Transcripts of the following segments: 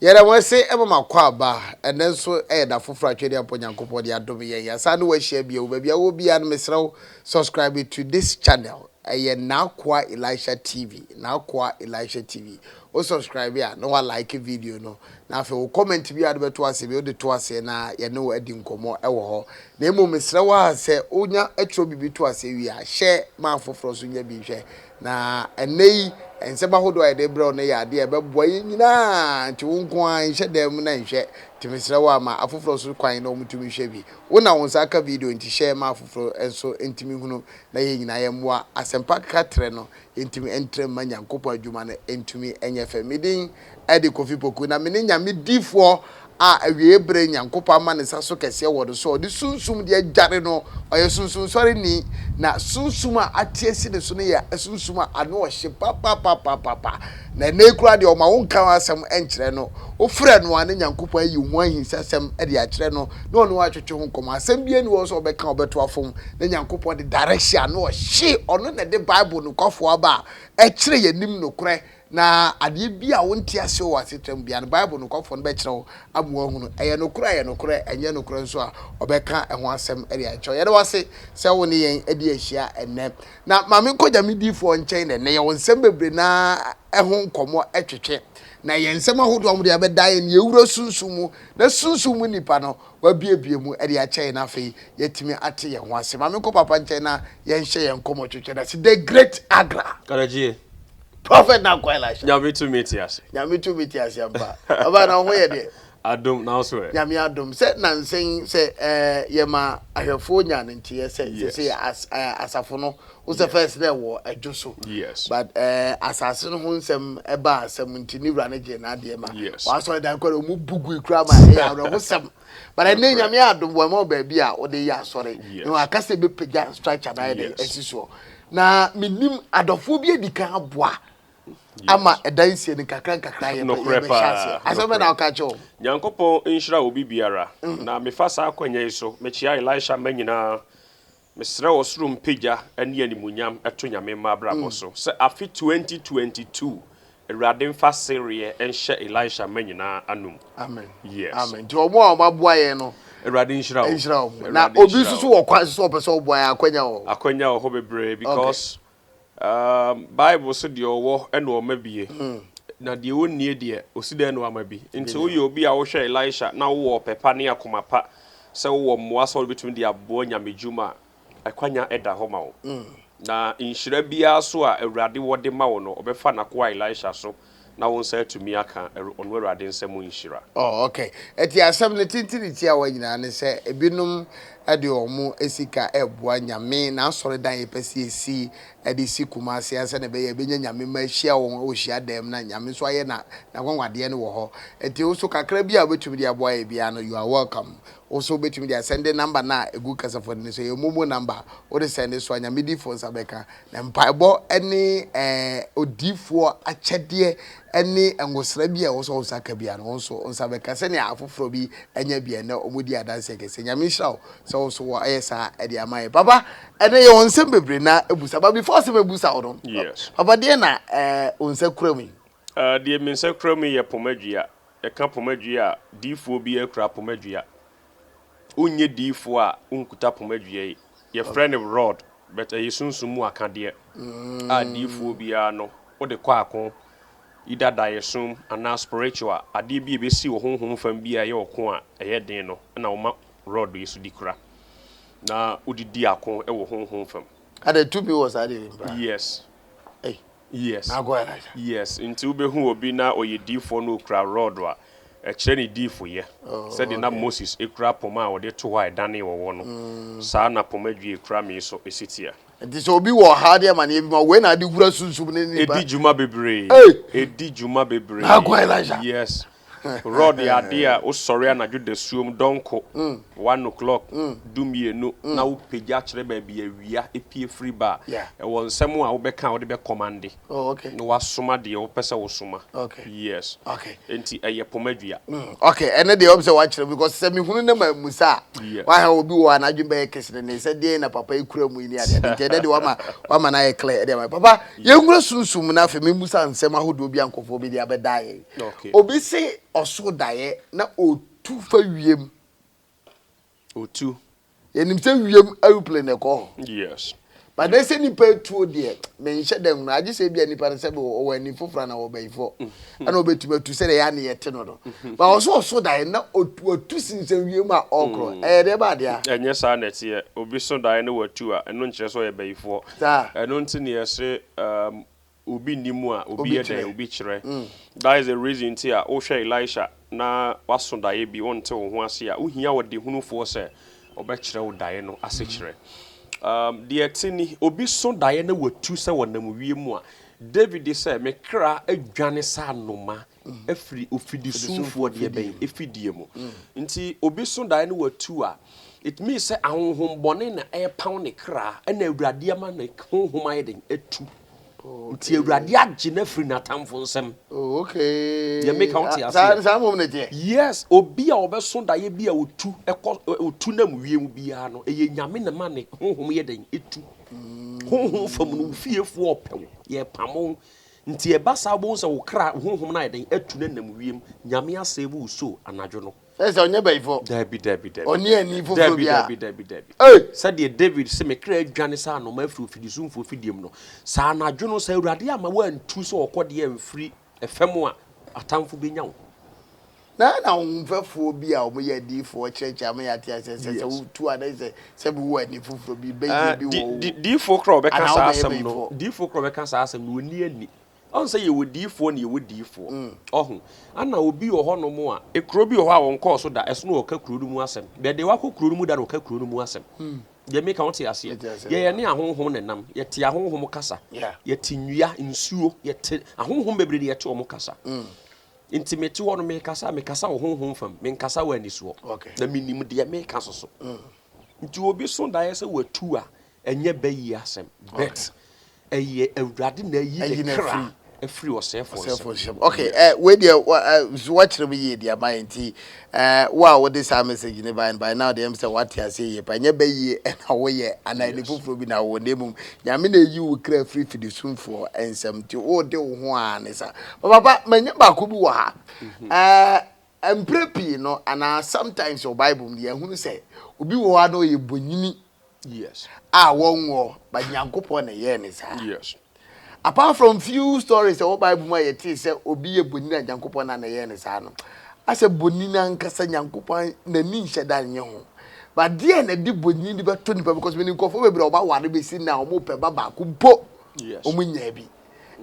Yɛda mo ase ma mo akwaaba. Ɛnnɛ nso yɛ da foforɔ a Twedeampɔ Nyankopɔn de adom yɛn. Yɛasan ne wo ahyia bio. Baabi a wowɔ biara no, mesrɛ wo, subscribe to this channel. Ɛyɛ N'akoa Elisha TV. N'akoa Elisha TV. Wo subscribe a, na wa like video no. Na afei wo comment bi a wode bɛto aseɛ bi, wode to aseɛ na yɛne wo adi nkɔmmɔ wɔ hɔ. Na mmom mesrɛ wo ara sɛ wonya twerɛ biribi to aseɛ wie a, share ma afoforɔ nso nya bi nhwɛ. Na ɛnnɛ yi, nsɛm ahodoɔ a yɛde rebrɛ wo no yɛ adeɛ a ɛbɛboa yɛn nyinaa. Nti wo nko ara nhyɛ dan mu na nhwɛ. Nti mesrɛ wo a, ma afoforɔ nso kwan na wɔntumi nhwɛ bi. Wo na wo nsa aka video nti hyɛ ma afoforɔ nso ntumi nhunu na yɛn nyinaa yɛmmoa asɛmpa trɛ no yɛntumi ntrɛ mma Nyankopɔn adwuma no ntumi nyɛ fɛ. Me din de Kofi Poku na me ne Nyame difoɔ a awieɛ berɛ Nyankopɔn ama ne nsa so kɛseɛ wɔ no so a ɔde sunsum de adware no. Ɔyɛ sunsum sɔreni na sunsum a ate asi ne so no yɛ sunsum a ano ɔhye papapapapapa. Na ɛnnɛ yi koraa deɛ ɔma wo nka asɛm nkyerɛ no. Wofrɛ no a na Nyankopɔn ayi wo ho ahinsasɛm de akyerɛ no na ɔne wo atwetwe ho nkɔmmɔ. Asɛm biara nni hɔ sɛ ɔbɛka a ɔbɛto afom na Nyankopɔn de direction a ano ɔhye. Ɔno na ɛde Bible nokwafoɔ aba a ɛkyerɛ yɛn anim nokorɛ Na adeɛ bi a wonte aseɛ wɔ w'asetena mu biara no, Bible nokwafoɔ no bɛkyerɛ wo ama woahunu. Ɛyɛ nokorɛ a, ɛyɛ nokorɛ, ɛnyɛ nokorɛ nso a, ɔbɛka ɛho asɛm de akyerɛ wo. Yɛda wo ase sɛ wo ne yɛn adi ahyia ɛnnɛ. Na ma menkɔ Nyame diyifoɔ nkyɛn na ɛnnɛ yɛwɔ nsɛm bebree no ara ho nkɔmmɔ twetwe. Na yɛn nsɛm ahodoɔ a wɔde abɛda yɛn, yɛwura sunsum mu, na sunsum mu nipa no, wabuebue mu de akyɛ yɛn na afei yɛatumi ate yɛn ho ase. Ma menkɔ papa nkyɛn na yɛnhyɛ yɛn nkɔmmɔ twetwe no ase. The Great Agra. Karagye. Prophet Nankwa Elisha. Nyame tumi te ase. Nyame tumi te ase ampa. Ɔbaa na wo ho yɛ deɛ. Adom na wo so ɛ. Nyame adom sɛ nansa yi sɛ ɛɛ yɛma ahwɛfoɔ nya ne nteɛ sɛ sɛ sɛ asafo no wo sɛ first na ɛwɔ ɛdwo so. Yes. But ɛɛ asase no ho nsɛm ɛbaa asɛm nti ne wura no gyee n'adeɛ ma. Yes. W'asɔre dan kɔ de ɔmo bu gui koraa ma ɛyɛ awerɛhosɛm. But ɛnɛ Nyame adom wɔma wo baabi a wode yɛ asɔre. Yes. Na waka sɛ ɛbɛpagya structure no ayɛ dɛn Yes. asi soɔ. Na menim adɔfoɔ bi adi kan aboa ama ɛdan sie no nkakra nkakra yɛbɛ Nokorɛ yɛbɛhyɛ paa, aseɛ. Asɛm bɛn nokorɛ. na woka kyerɛ wɔn? Nyankopɔn nhyira obi biara. Na mefa saa akwanya yi so mekyea Elisha mma nyinaa. Mesrɛ ɔsoro mpagya ne animuonyam to Nyame mma abrabɔ so sɛ afe 2022 Awurade mfa sereɛ nhyɛ Elisha mma nyinaa anom. Amen. Yes. Amen. Nti wɔn a wɔn aboa yɛn no. Awurade nhyira wo. Nhyira wɔn. Na obi nso so wɔ kwan so sɛ ɔpɛ sɛ ɔboa yɛn akwanya wɔ hɔ. Akwanya wɔ hɔ bebree because um, Bible so deɛ ɔwɔ ɛna ɔma bie. Na deɛ ɔnnie deɛ ɔsi dɛn na wama bi. Nti woyɛ obi a wohwɛ Elisha na wowɔ ɔpɛ pa ne akoma pa sɛ wowɔ mmoa sɛ wobɛtumi de aboa Nyame dwuma a, akwanya da hɔ ma wo. Na nhyira biara so a Awurade wɔ de ma wo no, ɔbɛfa n'akoa Elisha so na wo nsa atumi aka ɔno Awurade nsa mu nhyira. Oh, okay. Enti asɛm no tintini tiawa nyinaa ne sɛ ebinom de wɔn sika reboa Nyame n'asɔredan a yɛpɛ sɛ yɛsi de si Kumasi ha sɛnea ɛbɛyɛ a yɛbɛnya Nyame mma ahyia wɔn wɔ hyiadan mu na Nyame nso ayɛ na n'anwanwadeɛ no wɔ hɔ. Enti wo nso kakra bi a wobɛtumi de aboa yɛn biara no, you are welcome. Wo nso wobɛtumi de asɛnde number no a ɛgu kasafoni no so, ɛyɛ momo number, wode sɛnde so a Nyame difoɔ nsa bɛka. Na mpaebɔ ne ɛɛ odiyifoɔ akyɛdeɛ ne ngosra bi a ɛwɔ sɛ wo nsa ka biara no, wo nso wo nsa bɛka sɛnea afoforɔ bi anya bi a ɛnnɛ wɔdi adanseɛ kɛseɛ. Nyame nhyira wo sɛ wo nso wɔayɛ saa de ama yɛn. Papa, ɛnnɛ yɛwɔ nsɛm bebree na abusa, but before sɛ mɛbusa wo no, Yes. Papa deɛ na ɛɛ wo nsa kura mu yi? Deɛ me nsa kura mu yi yɛ poma dua. Yɛka poma dua a, diyifoɔ biara kura poma dua. Wonyɛ diyifoɔ a wonkuta poma dua yi. Yɛfrɛ no rod, but ɛyɛ sunsum mu akadeɛ a diyifoɔ biara no wode kɔ ako, either daeɛsom anaa spiritual, adeɛ bi a ɛbɛsi wɔ honhom fam bi a ɛyɛ ɔko a ɛyɛ den no na woma rod yi so di kura na wode di ako wɔ honhom fam. Adɛn, tumi wɔ saa adeɛ yi mu paa? Yes. Ei. Yes. Na akɔ Elijah. Yes, nti wobɛhu obi na ɔyɛ diifoɔ na ɔkura rod a, ɛkyerɛ ne diifoyɛ. Oh, Sɛdeɛ na okay. Moses kura poma a ɔde to hɔ a ɛdanee ɔwɔ no, saa na poma dua ɛkura me yi so si teɛ. Nti sɛ obi wɔ ɔhaw ne amaneɛ bi mu a, wei na ade wura sunsum ne nipa. Ɛdi dwuma bebree. Ei! Ɛdi dwuma bebree. Na akɔ Elijah. Yes. Rod yɛ adeɛ a wosɔre anadwo dasuom dɔnko, 1:00, 12:00, na wopagya kyerɛ baabi awia pue firi ba a, ɛwɔ nsɛm a wobɛka a wode bɛkɔmande na woasoma deɛ wopɛ sɛ wosoma. Yes. Enti ɛyɛ poma dua. Okay, ɛno deɛ wɔm sɛ woakyerɛ because sɛ mehunu na mammusa a, wahɛ obi wɔ hɔ a n'adwene bɛyɛ kesenenee sɛ deɛn na papa yi kura mu yi ne adeade nti ɛnɛ deɛ wama wama no ayɛ clear ɛde ama papa. Yɛnwura sunsum mu na afei memmusa nsɛm ahodoɔ bi a nkurɔfoɔ bi de abɛda yɛn. Okay. Obi se ɔso daeɛ na ɔtu fa wiem. Otu. Yɛnim sɛ wiem aeroplane na ɛkɔ hɔ. Yes. But na sɛ nipa atuo deɛ, menhyɛ da nhunu. Agye sɛ ebia nipa no sɛbe ɔwɔ ani foforɔ anaa ɔwɔ bayifoɔ. Ɛna ɔbɛtumi atu sɛdeɛ ɛyɛ a na yɛte no no. But ɔso ɔso daeɛ na watu sensɛn wiem a ɔrekorɔ. Ɛyɛ deɛ ba adeɛ a. Ɛnyɛ saa na ɛteɛ. Obi so daeɛ na watu a, ɛno nkyerɛ sɛ ɔyɛ bayifoɔ. Saa. Ɛno nti na yɛse um, Obi nni mu a, obi yɛ dɛn? Obi kyerɛ. That is the reason nti a wohwɛ Elisha na waso daeɛ bi, wonte wo ho ase a, wohia ɔdehunufoɔ sɛ ɔbɛkyerɛ wo daeɛ no asekyerɛ. Um, deɛ ɛte ni, obi so daeɛ na watu sɛ wɔnam wiem a, David sɛ, me kra adwane sɛ anoma afiri ofidisumfoɔ deɛ bɛn? Afidie mu. Nti obi so daeɛ na watu a, it means sɛ ahonhommɔne na ɛrepam ne kra, ɛna Awurade ama ne honhom ayɛ dɛn? Atu. Nti Awurade agye no afiri n'atamfo nsam. Oh, okay. Deɛ meka wote aseɛ. Saa saa mmom na ɛteɛ. Yes, obi a ɔbɛso daeɛ bi a otu ɛkɔ otu nam wiem biara no, ɛyɛ Nyame na ma ne honhom yɛ dɛn? Etu. Honhom fam no, wo fiefoɔ ɔpɛ wo, yɛpamo wo. Nti ɛba saa wobɛhu sɛ wo kra, wo honhom no ayɛ dɛn? Atu no nam wiem. Nyame asave wo soul anadwo no. Sɛ sɛ ɔnyɛ bayifɔ. Dabi, dabi, dabi. Ɔne ani foforɔ biara. Dabi, dabi, dabi, dabi. Ei! Sɛdeɛ David se, Me kra adwane sɛ anoma afiri ofidisumfoɔ fidie mu no, saa anadwo no, sɛ Awurade amma woantu sɛ ɔkɔdeɛ amfiri fam a, atamfo bɛnya wo. Na na ahomfɛfoɔ bi a wɔyɛ adiyifoɔ kyerɛkyerɛ ama yɛate aseɛ sɛ, sɛ wotu a na sɛ sɛbi wowɔ ani foforɔ bi, bayie bi wɔ wo Di, diyifoɔ koraa a ɔbɛka anaa saa wobɛyɛ asɛm no, bayifoɔ. diyifoɔ koraa a ɔbɛka saa asɛm no, ɔnni ani. Ɔhu sɛ yɛwɔ diyifoɔ na yɛwɔ diyifoɔ. Ɔho? Ana obi wɔ hɔnom a, kuro bi wɔ hɔ a wɔnkɔɔ so da, ɛso na ɔka kuro no mu asɛm. Bɛ deɛ wakɔ kuro no mu da na ɔka kuro no mu asɛm. Deɛ meka wote aseɛ? Mete aseɛ Yɛ paa. yɛne ahonhom na ɛnam. Yɛte ahonhom kasa. Yeah. Yɛte nnua, nsuo, yɛte ahonhom bebree na yɛte wɔn kasa. Nti mete hɔ no mekasa a, mekasa wɔ honhom fam, menkasa wɔ anisoɔ. Okay. Na menim deɛ meka so so. Nti obi so daeɛ sɛ watu a, ɛnyɛ bɛyie asɛm. But Ɛyɛ Awurade na ayi ne kra afiri ɔsɛefoɔ nsam. Ok, eh, wei deɛ eh, wakyerɛ mu yie deɛ ama yɛ nti eh, wo a wode saa message ne bae no by now deɛ ɛm sɛ wate aseɛ yie pa. Ɛnyɛ bɛ yie ɛna woyɛ anaa ani foforɔ bi na wowɔ, na mmom Nyame na ayi wo kra afiri fidisumfoɔ nsam nti wode wo ho ara ne sa. Papa, manya baako bi wɔ ha. Eh, mprɛ pii no anaa sometimes wɔ Bible mu no yɛhunu sɛ obi wɔ hɔ a na ɔyɛ bonyini Yes. A wɔnwɔ, but Nyankopɔn na ɛyɛɛ no saa. Yes. Apart from few stories ɛwɔ Bible mu a yɛtee sɛ obi yɛ bonini a Nyankopɔn na na ɛyɛɛ no saa no, asɛ bonini ankasa Nyankopɔn n'ani nhyɛ da nye ho. But deɛ na ɛde bonini bɛtɔ nipa because menim nkurɔfoɔ bebree a wɔn aware bɛsi nnɛ a wɔn pɛ ba baako mpo wɔn nyaa bi.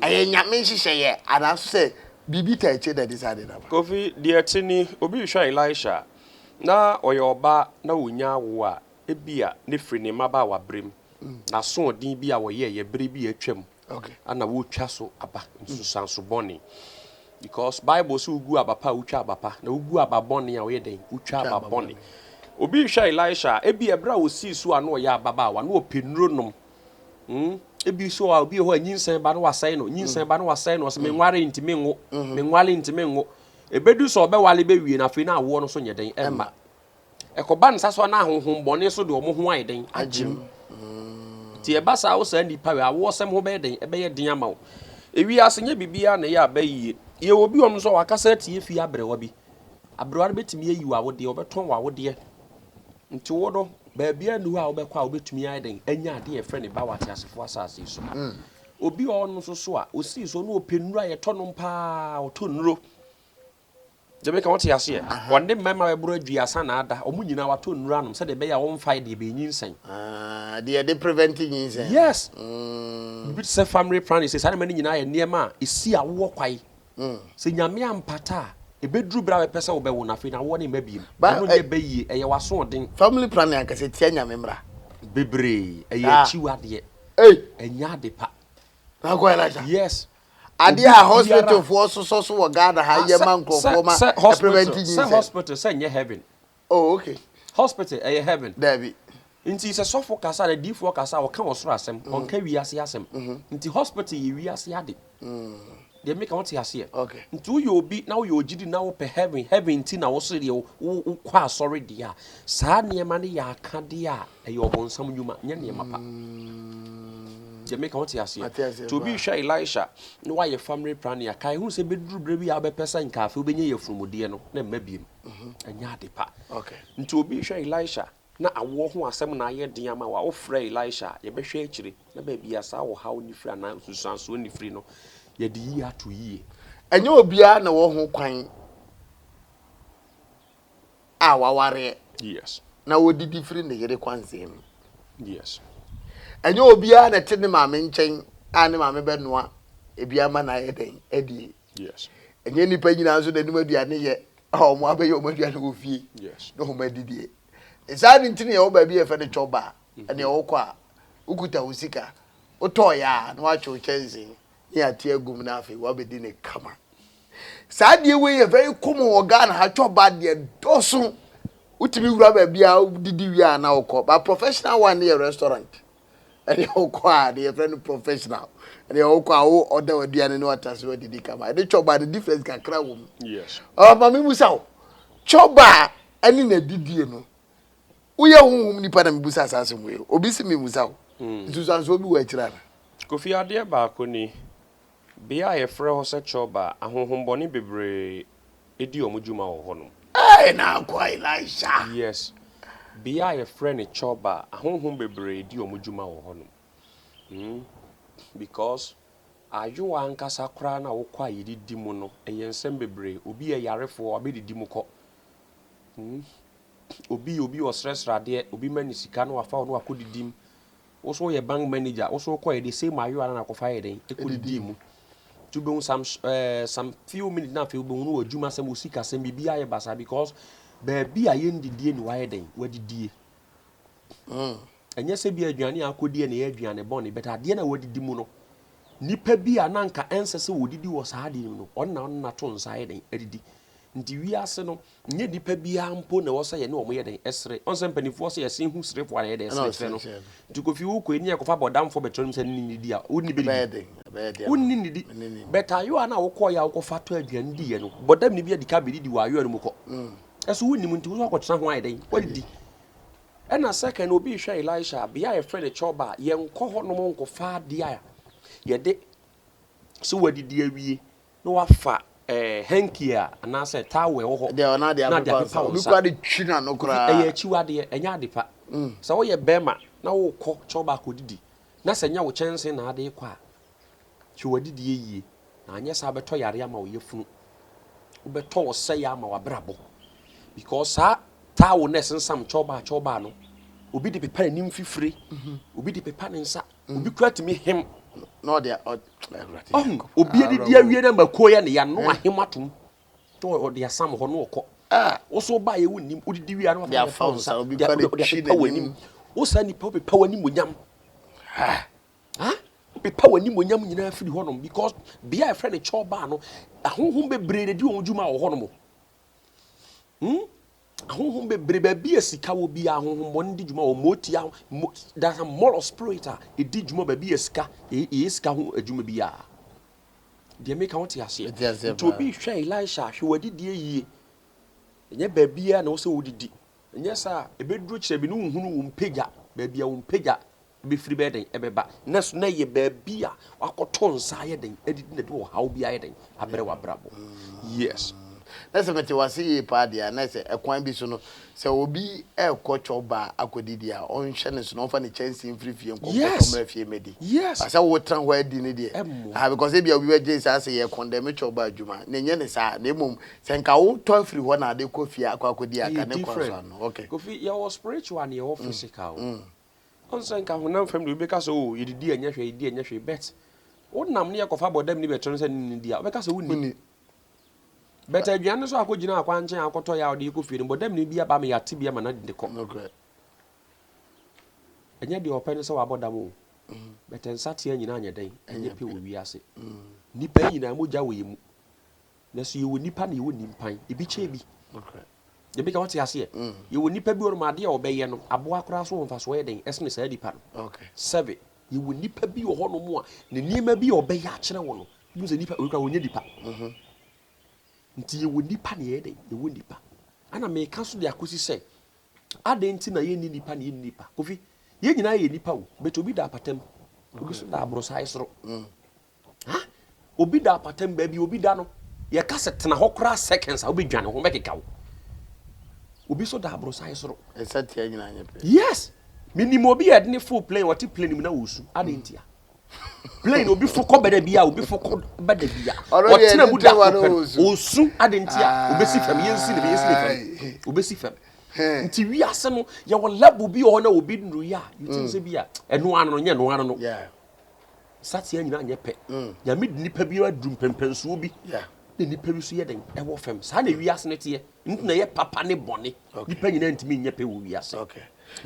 Ɛyɛ Nyame nhyehyɛeɛ anaaso sɛ biribi taa akyire na ɛde saa ade no aba? Kofi, deɛ ɛte ni, obi rehwɛ Elisha a, na ɔyɛ ɔbaa na ɔnya awoɔ a, Ebia ne firi ne mmabaawaberem, n'asoɔden bi a ɔyɛeɛ bere bi a atwam na wɔretwa so aba, nsunsuanso bɔne. Because Bible sɛ wogu aba pa a wotwa aba pa, na wogu aba bɔne a woyɛ dɛn? Wotwa aba bɔne. Obi rehwɛ Elisha a, ebia ɛberɛ a ɔsii so a na ɔyɛ ababaawa, na ɔpɛ nnuro nom. Mm? Ebi so a obi wɔ hɔ a nyinsɛn ba na wasɛe no, nyinsɛn ba na wasɛe no, ɔsɛ menware nti menwo, menware nti menwo. Ebedu sɛ ɔbɛwale bɛwie no afei na awoɔ no so nyɛ dɛn? Ɛmma. Ɛkɔba no saa so a na ahonhommɔne nso de wɔn ho ayɛ dɛn? Agye mu. Nti ɛba saa wo saa nnipa wei awoɔsɛm ho bɛyɛ dɛn? Ɛbɛyɛ den ama wo. Ewiase nyɛ biribiara na ɛyɛ aba yie. Yɛwɔ obi wɔn nso a wakasa atie fie aberewa bi. Aberewa no bɛtumi ayi wo awodeɛ, ɔbɛtɔn wo awodeɛ. Nti wo no, baabiara nni hɔ a wobɛkɔ a wobɛtumi ayɛ dɛn? Anya adeɛ a yɛfrɛ no ba wɔ ateasefoɔ asase yi so. Obi wɔ hɔ no nso so a, ɔsii so na ɔpɛ nnuro a yɛtɔ nom paa, ɔtɔ nnuro. Deɛ meka wote aseɛ? Ɔne mmarima bɛboro aduasa na ada, wɔn nyinaa watɔ nnuro anom sɛdeɛ ɛbɛyɛ a wɔmfa deɛ bɛnyinsɛn. Ah, deɛ yɛde prevent nyinsɛn. Yes. Biribi te sɛ family planning sɛ saa nneɛma no nyinaa yɛ nneɛma a ɛsi awoɔ kwae. Sɛ Nyame ampata a, ɛbɛduru berɛ a wobɛpɛ sɛ wobɛwo no afei na awoɔ no mma biem. Ɛno nyɛ bɛyie, ɛyɛ w'asoɔden. Family planning ankasa ɛtia Nyame mmara. Bebree, ɛyɛ akyiwadeɛ. Ɛnyɛ ade pa. Akɔ Elisha. Yes. Adeɛ a hospital foɔ sosɔ so wɔ Ghana ha yɛ ma nkurɔfoɔ ma ɛprevent nyinsɛn. Sɛ hospital sɛ nyɛ heaven. Oh okay. Hospital ɛyɛ heaven. Dabi. Nti sɛ sɔfo kasa na diifoɔ kasa a ɔka ɔsoro asɛm ɔnka wiase asɛm. Nti hospital yɛ wiase ade. Deɛ meka wote aseɛ? Okay. Nti woyɛ obi na woyɛ ogyidi na wopɛ heaven, heaven nti na wose deɛ wokɔ asɔre deɛ a, saa nneɛma no yɛ akadeɛ a ɛyɛ ɔbonsam nnwuma, nyɛ nneɛma pa. Deɛ meka wote aseɛ? Mate aseɛ Nti obi paa. rehwɛ Elisha na wayɛ family planning a, kae hu sɛ bɛduru berɛ bi a wobɛpɛ sɛ nka afei wobɛnya yafurumudeɛ no na ɛmma biem. Ɛnyɛ ade pa. Okay. Nti obi rehwɛ Elisha na awoɔ ho asɛm na ayɛ den ama wo a, wofrɛ Elisha a, yɛbɛhwɛ akyire na baabi a saa ɔhaw no firi anaa nsunsuansoɔ no firi no, yɛde yie ato yie. Ɛnyɛ obiara na ɛwɔ ho kwan a wawareɛ Yes. na ɔdidi firi ne yere kwansɛn mu. Yes. Ɛnyɛ obiara na ɛte ne maame nkyɛn a ne maame bɛnoa ebi ama no ayɛ dɛn adie. Yes. Ɛnyɛ nnipa nyinaa nso na anim aduane yɛ a wɔn abɛyɛ wɔn aduane wɔ fie Yes. na wɔn adidie. Saa ne nti na yɛwɔ baabi a yɛfrɛ no chɔba a ɛnea wokɔ a wokuta wo sika wotɔɔyɛ a na woatwe wo kyɛnsee ne yɛate agu mu na afei woabɛdi ne kama. Saa adeɛ wei yɛ very common wɔ Ghana ha chɔba deɛ dɔɔso. Wotumi wura baabi a wodidi wie a na wokɔ. But professional one ne yɛ restaurant. Ɛdeɛ wokɔ a deɛ yɛfrɛ no professional. Ɛdeɛ wokɔ a wo order w'aduane ne wata so adidi kama. Ɛde chɔba no difference kakra wɔ mu. Yes. Ɔma me musa wo. Chɔba ɛne n'adidie no. Woyɛ honhom nipa na mebusa saa asɛm wei. Obi si me musa wo. Nsusuansoɔ bi wɔ akyire ana? Kofi adeɛ baako ni, bea a yɛfrɛ hɔ sɛ Chɔba, ahonhommɔne bebree di wɔn dwuma wɔ hɔnom. Ɛɛ na akɔ Elisha. Yes. Bea a yɛfrɛ no Chɔba, ahonhom bebree di wɔn dwuma wɔ hɔnom. Mm. Because ayowa ankasa koraa no a wokɔ a yɛdidi mu no, ɛyɛ nsɛm bebree. Obi yɛ yarefoɔ, wabɛdidi mu kɔ. Mm. Obi yɛ obi a ɔsrɛsrɛ adeɛ, obi ma no sika na wafa hɔ na wakɔdidi mu. Wo nso woyɛ bank manager, wo nso wokɔɛ the same ayowa no na akɔfa yɛ dɛn ɛkɔdidii mu. Nti wobɛhu some eh, some few minutes na afei wobɛhu no wɔ adwuma sɛm, wɔ sika sɛm, biribi ayɛ basaa because baabi a yɛndidie ne wayɛ dɛn wadidie. Ɛnyɛ sɛ bi aduane a akɔdie na ɛyɛ aduane bɔne, but adeɛ na wadidi mu no, nipa bi a na anka ɛnsɛ sɛ wɔdidi wɔ saa adeɛ no mu no, ɔno na ɔno na to nsa ayɛ dɛn adidi. Nti wiase no, nyɛ nipa biara mpo na ɛwɔ sɛ yɛne wɔn yɛ dɛn ɛsere. Ɔn sɛ mpanimfoɔ sɛ yɛsen hu serefoɔ a yɛyɛ dɛn ɛsere kyerɛ no. Nti Kofi wokɔ yi ne yɛkɔfa bɔdamfoɔ bɛkyerɛ no sɛ ne nidi a, wonni bɛdidi. Wonni nidi. But ayowa no a wokɔeɛ a wokɔfa tɔ aduane diiɛ no, bɔdamni bi adi ka bɛdidi wɔ ayowa no mu kɔ. Ɛso wonnim nti wo nso akɔtena ho ayɛ dɛn wadidi. Ɛna second obi rehwɛ Elisha a, bea a yɛfrɛ no Chɔba a, yɛnkɔ hɔnom nkɔfa adeɛ a yɛde sɛ wadidi awie na wafa eh, hanky a anaasɛ towel wɔ hɔ Deɛ ɔno ade na ade apepa apepa nsa. wo Obi nsa. koraa de twi n'ano Kofi, koraa. ɛyɛ akyiwadeɛ, ɛnyɛ ade pa. Sɛ woyɛ bɛrima na wokɔ kyɛw akɔdidi na sɛ nyɛ wo kyɛnse na ade kɔ a, hwɛ w'adidie yie na anyɛ saa wobɛtɔ yare ama wo yafunu. Wobɛtɔ wo sɛeɛ ama w'abrabɔ. Because saa towel na ɛsensam kyɛw kyɛw no, obi de pepa n'anim fifire, obi de pepa ne nsa, obi kura tumi hem. Na ɔde Awurade Ɔhu, Nyankopɔn. obi adidi awie na mako yɛ ne ya no ahem atom. Na ɔde asam hɔ na ɔkɔ. Ah. Wo so ba yɛ wonnim, wodidi wie a na wafa De afa wo nsa, obi kura de de twi apepa n'anim. w'anim. Wo saa nipa wopepa w'anim onyam. Ah. Ha? Wopepa w'anim onyam nyinaa firi hɔnom because bea a yɛfrɛ no kyɛw no, ahonhom bebree na di wɔn dwuma wɔ hɔnom. Hmm? Ahonhom bebree baabi a sika wɔ biara ahonhom bɔne di dwuma wɔ motia mo there's a more of spirit a ɛdi dwuma baabi a sika ɛyɛ sika ho adwuma biara. Deɛ meka wote aseɛ. Mete aseɛ Nti paa. obi hwɛ Elisha hwɛ w'adidie yie. Ɛnyɛ baabiara na wo sɛ wodidi. Ɛnyɛ saa ɛbɛduru kyerɛ bi ne wohunu wo mpagya baabi a wo mpagya bɛfiri bɛyɛ den ɛbɛba na so na yɛ baabi a wakɔto nsa ayɛ den adidi na de ɔhaw bi ayɛ den abrɛ w'abrabɔ. Yes. Na sɛ mete wase yie paa deɛ a na sɛ ɛkwan bi so no sɛ obi ɛrekɔ kyɛw akɔdidi a ɔnhwɛ ne so na ɔmfa ne kyɛnsee mfiri fie nkɔ Yes. nkɔtɔ mmerɛ fie mɛdi. Yes. Sɛ wotena hɔ adi ne deɛ. Ɛmmoa. Ah, because ebi a obi bɛgye saa sɛ yɛ condemn kyɛw bar adwuma na ɛnyɛ ne saa na mmom sɛ nka wotɔ afiri hɔ na ade kɔ fie akɔ akɔdi aka Ɛyɛ ne kwan so different. ano. Okay. Kofi yɛwɔ spiritual ne yɛwɔ physical. Ɔn sɛ nka honam fam de obi bɛka sɛ o yɛdidi ɛnyɛ hwee yɛdidi ɛnyɛ hwee but wonam ne yɛkɔfa bɔdam ne bɛkyerɛ no sɛ ne nidi a wobɛka sɛ wonni. Wonni. But aduane no so akɔgyina akwankyɛn akɔtɔ yɛ a wɔde kɔ fie no bɔdam ne bi aba ma yɛate bi ama no de kɔ. Nokorɛ. Ɛnyɛ deɛ ɔpɛ ne sɛ wabɔ dam o. But nsateaa nyinaa nyɛ dɛn ɛnyɛ pɛ wɔ wiase. Nnipa yi nyinaa mogya wɔ yɛn mu. Na so yɛwɔ nipa na yɛwɔ nimpan. Ebi kyɛn bi. Nokorɛ. Ebi ka wɔte aseɛ. Yɛwɔ nipa bi wɔ nom adeɛ a ɔbɛyɛ no aboa koraa so wɔ mfasoɔ yɛ dɛn ɛsene saa nipa no. Okay. Sɛbe yɛwɔ nipa bi wɔ hɔnom a ne nneɛma bi a ɔbɛyɛ akyerɛ wɔ no. Ebi sɛ nipa oyi koraa wɔnyɛ nipa. Nti yɛwɔ nipa na yɛyɛ dɛn yɛwɔ nipa. Ana meka so de akɔsi sɛ adɛn nti na yɛnni nipa na yɛnni nipa. Kofi yɛn nyinaa yɛ nipa o but obi da apatam. Obi so da aborosae soro. Ha? Obi da apatam baabi obi da no, yɛka sɛ tena hɔ koraa seconds a wobɛdwane ho bɛkeka wo. Obi so da aborosae soro. Ɛsɛ tia nyinaa nyɛ pɛ. Yes. Menim obi a yɛde ne fo plane, ɔte plane mu na ɔsu. Adɛn ntia? Plane obi fo kɔ bɛda bi a obi fo kɔ bɛda bi a ɔtena mu da koro pɛ ɔsu. Adɛn ntia? Obɛsi fam, yɛnsi ne yɛnsi ne fam. Obɛsi fam. Nti wiase no yɛwɔ level bi wɔ hɔ na obi nnuruyɛ a you think sɛ bi a ɛno ano no nyɛ ɛno ano no. Nsateaa nyinaa nyɛ pɛ. Nyame de nipa bi aduru mpɛmpɛnsoɔ bi na nipa bi so yɛ dɛn ɛwɔ fam. Saa na wiase no teɛ. Nti na ɛyɛ papa ne bɔne. Nipa nyinaa ntumi nyɛ pɛ wɔ wiase.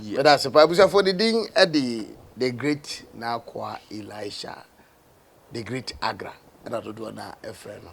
Meda ase paa. Abusuafoɔ ne din de The Great N'akoa Elisha. The Great Agra ɛna dodoɔ no ara frɛ no.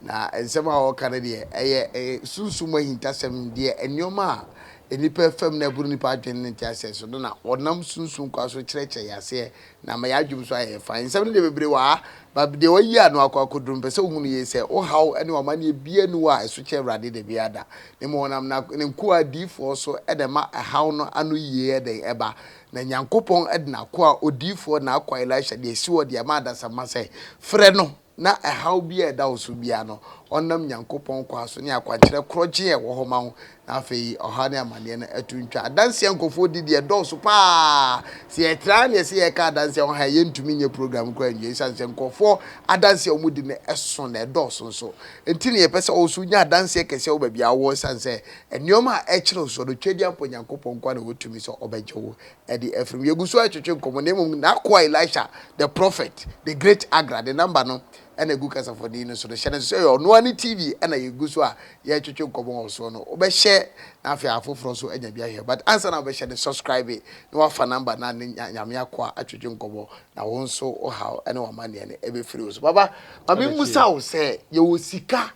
Na nsɛm a ɔreka no deɛ ɛyɛ sunsum mu ahintasɛm deɛ nneɛma a nnipa fam na ɛboro nnipa adwene ne nteaseɛ so no na ɔnam sunsum kwan so kyerɛkyerɛ yɛn aseɛ na ama yɛn adwene so ayɛ fine. Nsɛm no deɛ bebree wɔ ha, but deɛ wayi ano akɔ akɔduru mpɛ sɛ wohunu yie sɛ wo haw ne w'amanneɛ biara nni hɔ a ɛso kyɛ Awurade da biara da. Na mmom ɔnam na ne nkoa adiyifoɔ so na ɛma ɛhaw no ano yie dɛn ɛba. Na Nyankopɔn de n'akoa odiyifoɔ n'akoa Elisha de asi hɔ de ama adasamma sɛ, Frɛ no, na ɛhaw biara a ɛda wo so biara no, ɔnam Nyankopɔn kwan so ne akwankyerɛ korɔgyenn a ɛwɔ hɔ ma wo, na afei ɔhaw ne amanneɛ no atu ntwa. Adanse a nkurɔfoɔ di deɛ ɛdɔɔso paa. Sɛ yɛtra ara na yɛsɛ yɛreka adanse a ɛwɔ ha a, yɛntumi nyɛ program koraa nwie ɛsiane sɛ nkurɔfoɔ adanse a wɔdi no ɛso na ɛdɔɔso nso. Enti na yɛpɛ sɛ wo nso wonya adanseɛ kɛseɛ wɔ baabi a wowɔ ɛsiane sɛ nneɛma a ɛkyerɛ wo soɔ no, Tweaduampɔ Nyankopɔn nko ara na ɔwɔ tumi sɛ ɔbɛgye wo de afiri mu. Yɛgu so retwetwe nkɔmmɔ, na mmom n'akoa Elisha, the prophet, the great Agra, ne number no na ɛgu kasafoni no so no. Hyɛ no nso sɛ ɛyɛ ɔno ara ne TV na yɛgu so a yɛretwetwe nkɔmmɔ wɔ soɔ no. Wobɛhyɛ na afei afoforɔ nso anya bi ahwɛ. But ansa na wobɛhyɛ no, subscribe na wafa number no a ne Nyame akoa atwetwe nkɔmmɔ na wo nso wo haw ne w'amanneɛ no ɛbɛfiri wo so. Papa, ma memmusa wo sɛ yɛwɔ sika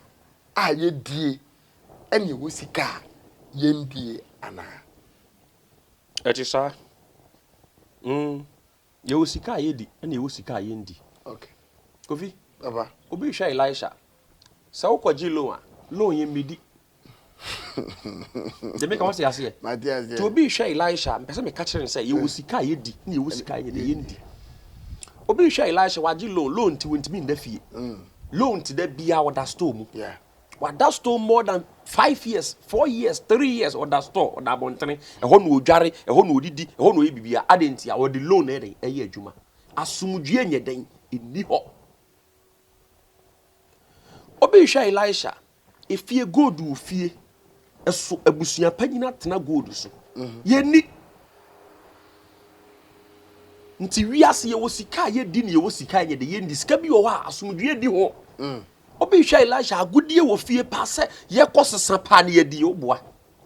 a yɛdie ɛne yɛwɔ sika a yɛndie anaa? Ɛte saa. Mm. Yɛwɔ sika a yɛdi ɛna yɛwɔ sika a yɛndi. Okay. Kofi, Papa. Obi rehwɛ Elisha. Sɛ wokɔgye loan a, loan yɛ mmɛdi. Deɛ meka wate aseɛ? Mate aseɛ. Nti obi rehwɛ Elisha a, mepɛ sɛ meka kyerɛ no sɛ yɛwɔ sika a yɛdi ɛna yɛwɔ sika a yɛnyɛ dɛ yɛndi. Obi rehwɛ Elisha, wagye loan, loan nti wɔntumi nda fie. Loan nti da biara ɔda store mu. Yeah. Wada store more than 5 years, 4 years, 3 years, ɔda store, ɔda abɔntene, ɛhɔ na ɔdware, ɛhɔ na ɔdidi, ɛhɔ na ɔyɛ biribiara. Adɛn nti a? Ɔde loan na ɛyɛ dɛn? Ɛyɛ adwuma. Asomdwie nyɛ dɛn? Ɛnni hɔ. Obi rehwɛ Elisha, efie gold wɔ fie, ɛso abusua panyin atena gold so. Yɛnni. Nti wiase yɛwɔ sika a yɛdi na yɛwɔ sika a yɛnyɛ dɛ yɛnni. Sika bi wɔ hɔ a asomdwie nni ho. Obi rehwɛ Elisha, agodie wɔ fie paa sɛ yɛkɔ sesa paa na yɛdi, woboa.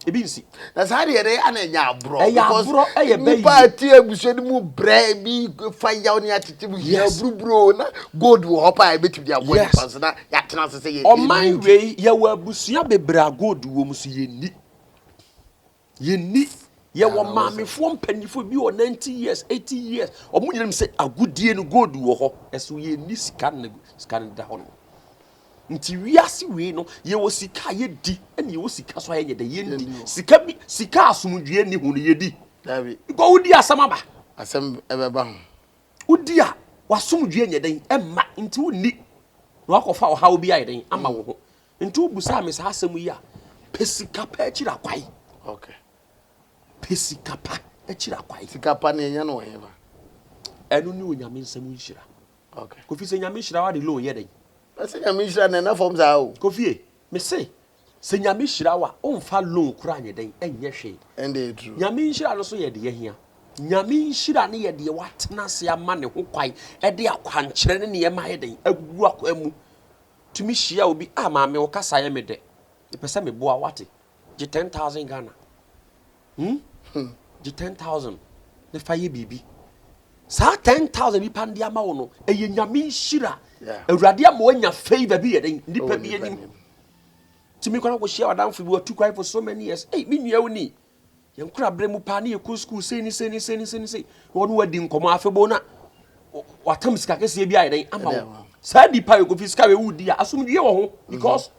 Ebi nsi. Na saa deɛ ɛyɛ ana ɛnyɛ aborɔ. Ɛyɛ aborɔ, ɛyɛ bɛ yie. Nipa a ti abusua no mu brɛ bi fa yaw ne akyekye mu hia buruburo na gold wɔ hɔ paa ebetumi de aboa nipa nso na yɛatena ase sɛ yɛ. Ɔman wei yɛwɔ abusua bebree a gold wɔ mu so yɛnni. Yɛnni. Yɛwɔ maamefoɔ mpanimfoɔ bi wɔ 90 years, 80 years. Wɔn nyinaa nim sɛ agodie no gold wɔ hɔ. Ɛso yɛnni sika no sika no da hɔ no. Nti wiase wei no yɛwɔ sika a yɛdi ɛna yɛwɔ sika so a yɛnyɛ dɛ yɛndi. Sika bi sika asomdwoeɛ nni ho no yɛdi. Dabi. Because wodi asɛm aba. Asɛm ɛbɛba ho. Wodi a w'asomdwoeɛ nyɛ dɛn ɛmma nti wonni na wakɔfa ɔhaw bi ayɛ dɛn ama wo ho. Nti wobusaa me saa asɛm yi a, pɛ sika pa akyiri akwae. Okay. Pɛ sika pa akyiri akwae. Sika pa no yɛnya no wɔ hefa? Ɛno ne Onyame nsɛm nhyira. Okay. Kofi sɛ Nyame hyira wo ade loan yɛ dɛn? Na sɛ Nyame nhyira no ɛna fam saa o. Kofi e, me se sɛ Nyame hyira wo a womfa loan koraa nyɛ dɛn ɛnyɛ hwee. Ɛnde ɛyɛ true. Nyame nhyira no so yɛ deɛ hia. Nyame nhyira no yɛ deɛ watena ase ama ne ho kwan ɛde akwankyerɛ ne nneɛma ayɛ dɛn agu akwan mu. Tumi hyia obi ah maame wo kasa yɛ me dɛ mepɛ sɛ meboa wo wate gye 10,000 Ghana hmm gye 10,000 ne fa yɛ biribi saa 10,000 nipa no de ama wo no ɛyɛ Nyame nhyira. Awurade ama wanya favour bi yɛ dɛn nipa bi anim. Tumi kɔ na kɔhyia w'adamfo bi watu kwan for so many years, ei me nua wo ni Yɛn nkoraberɛ mu paa ne yɛkɔ sukuu sei ne sei ne sei ne sei ne sei na wɔne wadi nkɔmmɔ afebɔɔ na watam sika kɛseɛ bi ayɛ dɛn ama wo. Saa nipa yɛ kofi sika wei wodi a asomdwie wɔ ho because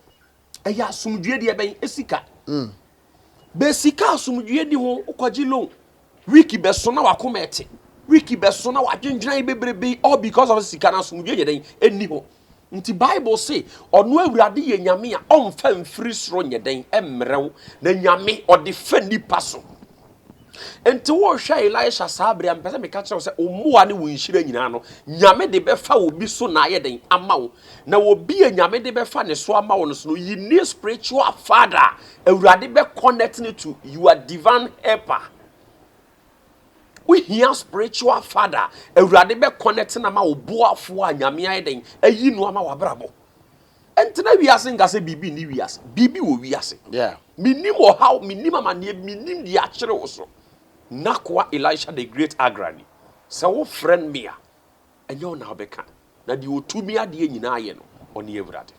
ɛyɛ asomdwie deɛ bɛn esika. Bɛ sika asomdwie ni ho wokɔgye loan week bɛso na wakoma ɛte. Week bɛso na wadwendwena yi bebrebe all because of sika no asomdwoe yɛ dɛn ɛnni hɔ. Nti Bible se ɔno Awurade yɛ Nyame a ɔmfa mfiri soro nyɛ dɛn mmerɛ wo, na Nyame ɔde fa nnipa so. Nti wohwɛ Elisha saa bere a mepɛ sɛ meka kyerɛ wo sɛ wo mmoa ne wo nhyira nyinaa no Nyame de bɛfa obi so na ayɛ dɛn ama wo. Na obi a Nyame de bɛfa ne so ama wo no so no you need spiritual father a Awurade bɛ connect no to your divine helper. Wohia spiritual father a Awurade bɛ connect no ama wo boafoɔ a Nyame ayɛ dɛn ayi no ama w'abrabɔ. Ɛntena wiase nka sɛ biribi nni wiase. Biribi wɔ wiase. Yeah. Menim ɔhaw, menim amanneɛ, menim deɛ akyere wo so. N'akoa Elisha the great Agrani, sɛ wofrɛ me a, ɛnyɛ wo na wobɛka, na deɛ ɔtumi adeɛ nyinaa yɛ no, ɔne Awurade.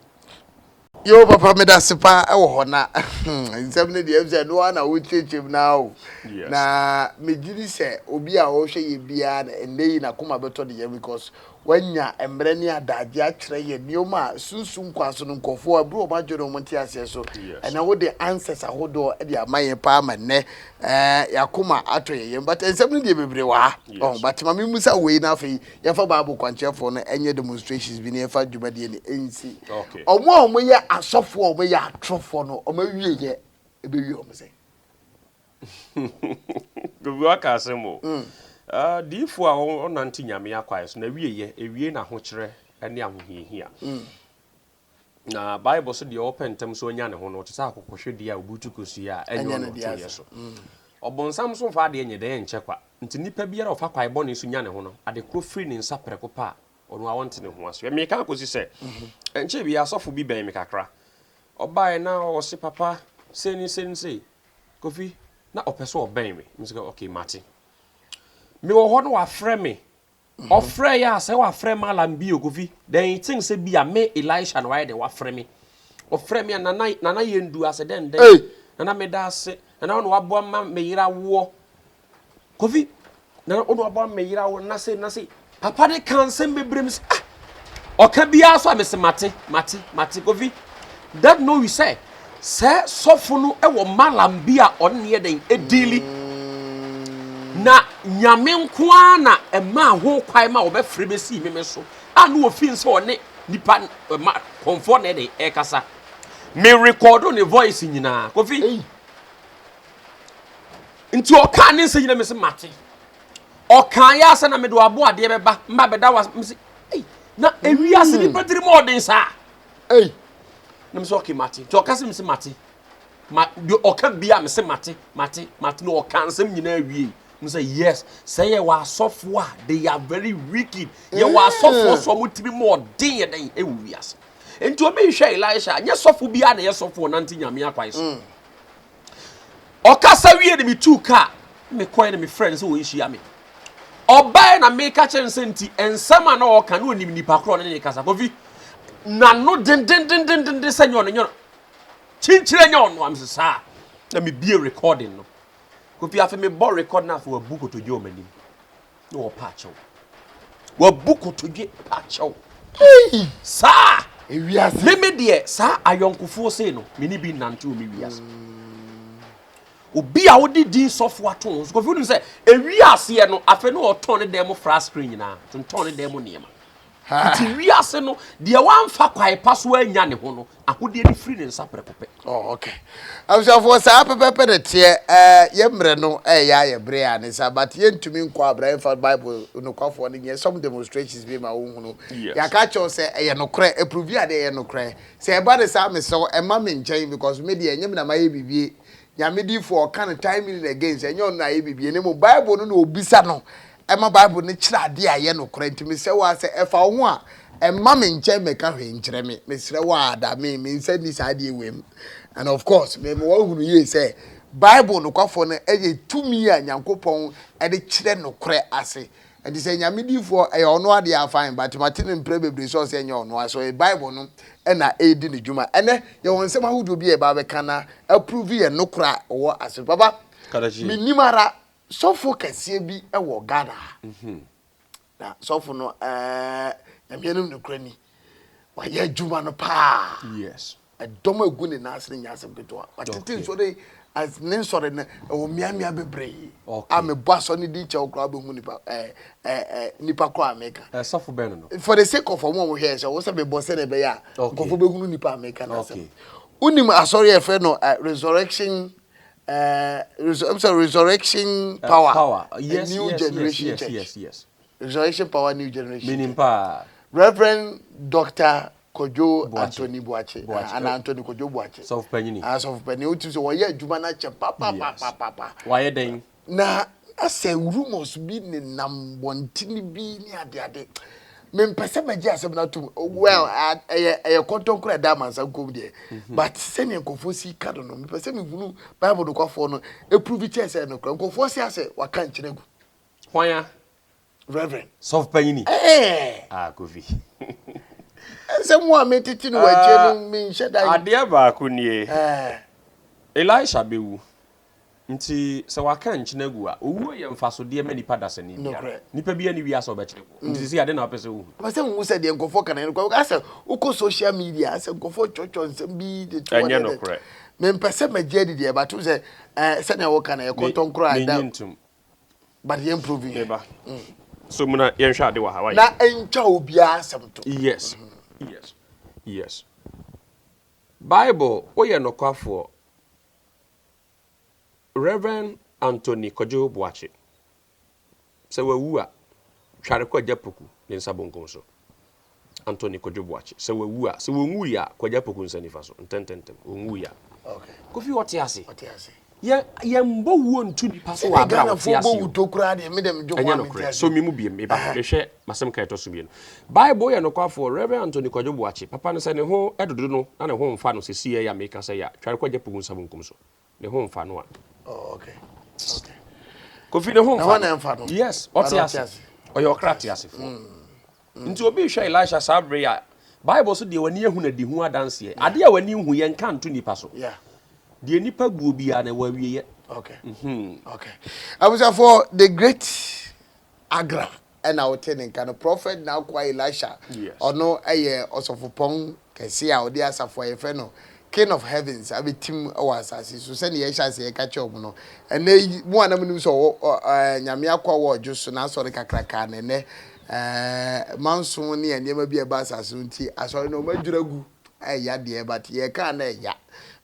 Yoo papa medase paa ɛwɔ hɔ na nsɛm no deɛ ɛm sɛ ɛno ara na wokyerɛkyerɛ mu naa o Yes. na megye di sɛ obi a ɔhwɛ yɛ biara na ɛnnɛ yi n'akoma bɛtɔ ne yam because wanya mmerɛ ne adagye akyerɛ yɛn nneɛma a sunsum kwan so no nkurɔfoɔ ɛberɛ wɔn adwene wɔn nteaseɛ so Yes. ɛnɛ wode answers ahodoɔ de ama yɛn paa ma nnɛ ɛɛ yɛakoma atɔ yɛn yam but nsɛm no deɛ bebree wɔ ha Yes. ɔho but ma memusa wei na afei yɛmfa Bible kwankyerɛfoɔ no ɛnyɛ demonstrations bi na yɛmfa dwumadie no ɛnsi. Okay. Wɔn a wɔyɛ asɔfoɔ a wɔyɛ atorofoɔ no, wɔn awieɛ ɛbɛwie wɔn sɛn? Kofi waka asɛm o. Ah, diifoɔ a ɔnante Nyame akwan so, n'awieɛ, ɛwie n'ahokyerɛ ne ahohiahia. Na Bible so deɛ ɔpɛ ntɛm so anya ne ho no, ɔte sɛ akokɔhwedeɛ a obi tu kosua a ɛnyɛ Ɛnyɛ ɔno ne dea ɔtoeɛ so. so. Ɔbonsam nso mfa adeɛ nyɛ dɛn nkyɛ kwa. Nti nipa biara a ɔfa kwae bɔne so nya ne ho no, ade korɔ firi ne nsa prɛko pɛ a, ɔno ara ɔnte ne ho ase. Hwɛ, meka akɔsi sɛ, ɛnkyɛɛ biara sɔfo bi bɛn me kakra. Ɔbaeɛ na ɔse, Papa, sei ne sei ne sei. Kofi, na ɔpɛ sɛ ɔbɛn me. Mese, okay, mate. Mewɔ hɔ na wafrɛ me. Ɔfrɛ yɛ a sɛ wafrɛ Malam bio Kofi, then he think sɛ bi a me Elisha na wayɛ dɛ wafrɛ me. Ɔfrɛ me a nana nana yɛndu ase dɛn dɛn. Ei! Nana meda ase. Nana wo na waboa ma me yere awoɔ. Kofi, nana wo na waboa ma me yere awoɔ na sei na sei. Papa ne ka nsɛm bebree me sɛ ah. Ɔka biara so a mese mate mate mate Kofi. That know you sɛ sɛ sɔfo no wɔ malam bi a ɔne ne yɛ dɛn edili na nyame nko ara na ɛmaa ho kwan ma wɔbɛfrɛ bɛsii meme so a na wɔfii sɛ ɔne nipa ma kɔmfoɔ na ɛdɛn ɛkasa me rekɔdo ne voice nyinaa Kofi nti ɔkaa ne nsɛ nyina me se mate ɔkaa yɛ asɛ na mede wabo adeɛ bɛba mba bɛda wa me se ei na ewiase nipa tirim ɔden saa Ei! Na me sɛ okay mate. Nti ɔka sɛ me sɛ mate. Ma deɛ ɔka bia me sɛ mate mate mate na ɔka nsɛm nyinaa wie. Me sɛ yes sɛ yɛ wɔ asɔfoɔ a they are very wicked. Yɛ wɔ asɔfoɔ so ɔmo tiri mu ɔden yɛ dɛn ɛwɔ wiase. Nti obi nhwɛ Elisha nyɛ sɔfo biara na yɛ sɔfo ɔnante nyame akwan so. Ɔkasa wie de metuu kaa mekɔɛ na mefrɛ no sɛ wɔnhyia me. Ɔbae na meka kyerɛ no sɛ nti nsɛm a na ɔka na ɔnim nipa korɔ ne ne kasa. Kofi, n'ano dendendendenden sɛ nyɛ ɔno nyɛ ɔno. Kyinkyerɛ nyɛ ɔno am sɛ saa. Na mebie recording no. Kofi afei mebɔ record no afei wabu kotodwe wɔ m'anim. Na wɔpa akyɛw. Wabu kotodwe pa akyɛw. Saa! Ewiase. Me me deɛ saa ayɔnkofoɔ sei no me ne bi nnante wɔ me wiase. Obi a wode din sɔfo ato ho so Kofi wonim sɛ ewi aseɛ no afei ne ɔtɔn ne dan mu flat screen nyinaa tontɔn ne dan mu nneɛma. Nti wiase no deɛ wamfa kwae pa so anya ne ho no ahodeɛ no firi ne nsa prɛko pɛ. Oh, okay. Abusuafoɔ saa pɛpɛpɛ na teɛ ɛɛ yɛ mmerɛ no ɛyɛ ayɛ bere a ne sa but yɛntumi nkɔ abira yɛmfa Bible nokwafoɔ no nyɛ some demonstrations bi ma wohunu. Yes. Yɛaka akyerɛ wo sɛ ɛyɛ nokorɛ ɛprovi adeɛ ɛyɛ nokorɛ. Sɛ ɛba ne saa mesrɛ wo ɛmma me nkyɛn because me deɛ ɛnyɛ me na mayɛ biribi. Nyame difoɔ ɔka no time and again sɛ ɛnyɛ ɔno na ayɛ biribi na mmom Bible no na ɔbisa no ɛma Bible no kyerɛ adeɛ a ɛyɛ nokorɛ nti mesrɛ wo ara sɛ ɛfa wo ho a ɛmma me nkyɛn mmɛka hwee nkyerɛ me mesrɛ wo ara da me me nsa nni saa adeɛ wei mu and of course me ma wahunu yie sɛ Bible nokwafoɔ no ɛyɛ tumi a Nyankopɔn ɛde kyerɛ nokorɛ ase nti sɛ Nyame difoɔ ɛyɛ ɔno adeɛ a fine but mate no mprɛ bebree sɛ ɔsɛ ɛnyɛ ɔno a so ɛyɛ Bible no ɛna ɛredi ne dwuma ɛnɛ yɛwɔ nsɛm ahodoɔ bi a yɛba abɛka na approve yɛn nokorɛ a ɔwɔ ase papa menim ara Sɔfo kɛseɛ bi wɔ Ghana ha. Na sɔfo no ɛɛ Nyame anim nokorɛ ni. Wayɛ adwuma no paa. Yes. Ɛdɔm a egu ne nan ase no nyɛ asɛm ketewa. Watete nsɔre As ne nsɔre no ɛwɔ mmeammea bebree a mebɔ asɔre no din kyɛ wo koraa wobɛhu nipa ɛɛ ɛɛ nipa koraa a meka. Sɔfo bɛn no no? For the sake of ɔmo a wɔhwɛ yɛ sɛ wɔsɛ mebɔ sɛdeɛ ɛbɛyɛ a nkurɔfoɔ bɛhunu nipa a meka no asɛm. Wonim asɔre a yɛfrɛ no resurrection ɛɛ resur resurrection power, power. Yes, new yes, generation yes, church. Yes, yes. Resurrection Power New Generation. Menim paa. Reverend Doctor Kojo Boakye. Anthony Boakye. Boakye. Ana Anthony Kojo Boakye. Sɔfo panyini. Ah, sɔfo panyin. Wotu sɛ wɔyɛ adwuma no akyɛ Yes. papapapapa. Wayɛ dɛn? Na asɛ rumors bi nenam bɔntene bi ne adeade. Mempɛ sɛ mɛgye asɛm no atom. Well, ɛyɛ ɛyɛ kɔntɔnkoro a ɛda amansan kɔn mu deɛ. But sɛnea nkurɔfoɔ si ka no no, mepɛ sɛ mehunu Bible nokwafoɔ no approve kyerɛ sɛ ɛyɛ nokorɛ. Nkurɔfoɔ se asɛ waka nkyene agu. Hwan a? Reverend. Sɔfo panyini. Ɛɛ. Ah, Kofi. Nsɛm a metete no wɔ akyire no, menhyɛ da. Adeɛ baako nie. Ɛɛ. Elisha bɛwu. Nti sɛ waka nkyene agu a, owuo yɛ mfasodeɛ ma nipa dasani biara. Nokorɛ. Nipa biara nni wiase a ɔbɛkyere boɔ. Nti seesei ade na wopɛ sɛ wohu. Mepɛ sɛ mehu sɛ deɛ nkurɔfoɔ ka no ɛyɛ nokorɛ. Asɛ wokɔ social media asɛ nkurɔfoɔ twɔtwɔ nsɛm bi de to hɔ Ɛnyɛ ne de. nokorɛ. Mempɛ sɛ mɛgye adi deɛ but wohu sɛ ɛɛ sɛdeɛ woka no ɛyɛ kɔntɔnkorɔ a ɛda. Mennye ntom. But yɛn prove yɛ. Meba. So mu na yɛnhwɛ ade wɔ ha. Wayɛ. Na ɛntwa obiara asɛm to. Yes. Yes. Yes. Bible, woyɛ nokwafoɔ. Rev. Anthony Kwadwo Boakye, sɛ wawu a, tware kɔ Agya Poku ne nsa bonkum so. Anthony Kwadwo Boakye, sɛ wawu a, sɛ wɔnwui a, kɔ Agya Poku nsa nifa so, ntɛntɛntɛm, ɔnwui a. Okay. Kofi ɔte ase. Ɔte ase. Yɛ yɛmbɔ wuo nto nipa so wɔ Sɛdeɛ abere a ɔte Ghanafoɔ ase bɔ o. wuto koraa deɛ, me deɛ medwo ho Ɛnyɛ a mente nokorɛ. ase. So me mu biem, meba, mehwɛ m'asɛm ka ɛtɔ so mmienu. Bible yɛ nokwafoɔ, Rev. Anthony Kwadwo Boakye, papa no sɛ ne ho dodo no na ne ho mfa no seesei yi a meka sɛ yɛ a, tware kɔ Agya Poku nsa bonkum so. Ne ho mfa no a. Oh, okay. Okay. Kofi ne ho Na hɔ mfa na ɛmfa no. Yes, But ɔte ɔte ase. ase. Ɔyɛ ɔkra teasefoɔ. Nti obi rehwɛ Elisha saa bere yi a, Bible so deɛ w'ani ahu na di ho adanseɛ. Adeɛ a w'ani nhu yɛnka nto nipa so. Yeah. Deɛ nipa guo biara no ɛwɔ awieɛ. Okay. Okay. Abusuafoɔ, the great Agra na wote ne nka no, Prophet N'akoa Elisha, ɔno yɛ ɔsɔfopɔn kɛse a ɔde asafo a yɛfrɛ no King of Heavens abɛtim wɔ asase so, sɛdeɛ yɛhyɛ aseɛ ka kyerɛ wɔn no. Ɛnnɛ yi, mo a na monim sɛ ɔwɔ ɛ, Nyame akoa wɔ ɔdwo so, n'asɔre kakraka no, ɛnnɛ, ɛ, manso ne nneɛma bi a ɛba asase so nti, asɔre no wɔadwiri agu. Ɛya deɛ but yɛka a na ɛya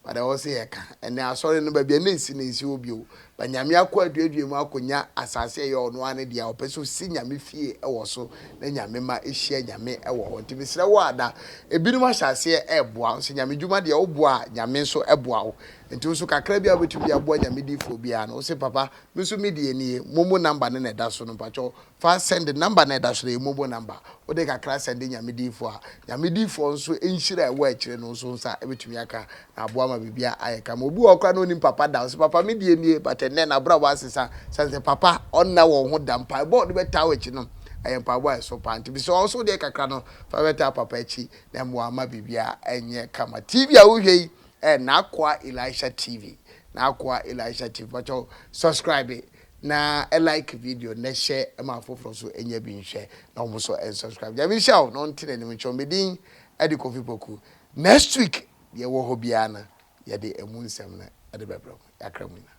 but ɛwɔ sɛ yɛka. Ɛnɛ asɔre no baabi a na ɛsi no ɛnsi hɔ bio but Nyame akɔ aduadua mu akɔnya asase a ɛyɛ ɔno ara ne dea ɔpɛ sɛ ɔsi Nyame fie wɔ so na Nyame ma ɛhyia Nyame wɔ hɔ nti mesrɛ wo a na ɛbinom ahyɛ aseɛ ɛreboa wo sɛ Nyame dwuma deɛ woboa a Nyame nso boa wo nti wo nso kakra bi a wobɛtumi de aboa Nyame difoɔ biara no wo se papa me nso me deɛ nie momo number no na ɛda so no mpakyɛw Fa sɛnde number no a ɛda so no, ɛyɛ momo number. Wode kakra sɛnde Nyame diyifoɔ a, Nyame diyifoɔ nso nhyira a ɛwɔ akyire no nso nsa bɛtumi aka na aboa ma biribiara ayɛ kama. Obi wɔ hɔ koraa na ɔnnim papa da, ɔse papa me deɛ nie, but ɛnnɛ n'abrabɔ asesa sane sɛ papa ɔnna wɔn ho da. Mpaebɔ a ɔde bɛtaa w'akyi no, ɛyɛ mpaebɔ a ɛso paa. Nti mesrɛ wo, wo nso wodeɛ kakra no fa bɛtaa papa akyi na mmoa ama biribiara nyɛ kama. TV a wohwɛ yi, ɛyɛ N'akoa Elisha TV. N'akoa Elisha TV. Pakyɛw subscribe Na like video no na hyɛ ma afoforɔ nso nya bi nhwɛ na wɔn nso nsubscribe. Nyame nhyira wo na ɔnte n'anim nkyerɛ wo. Me din de Kofi Poku. Next week deɛ ɛwɔ hɔ biara no yɛde ɛmu nsɛm no de bɛbrɛ mo. Yɛakra mo nyinaa.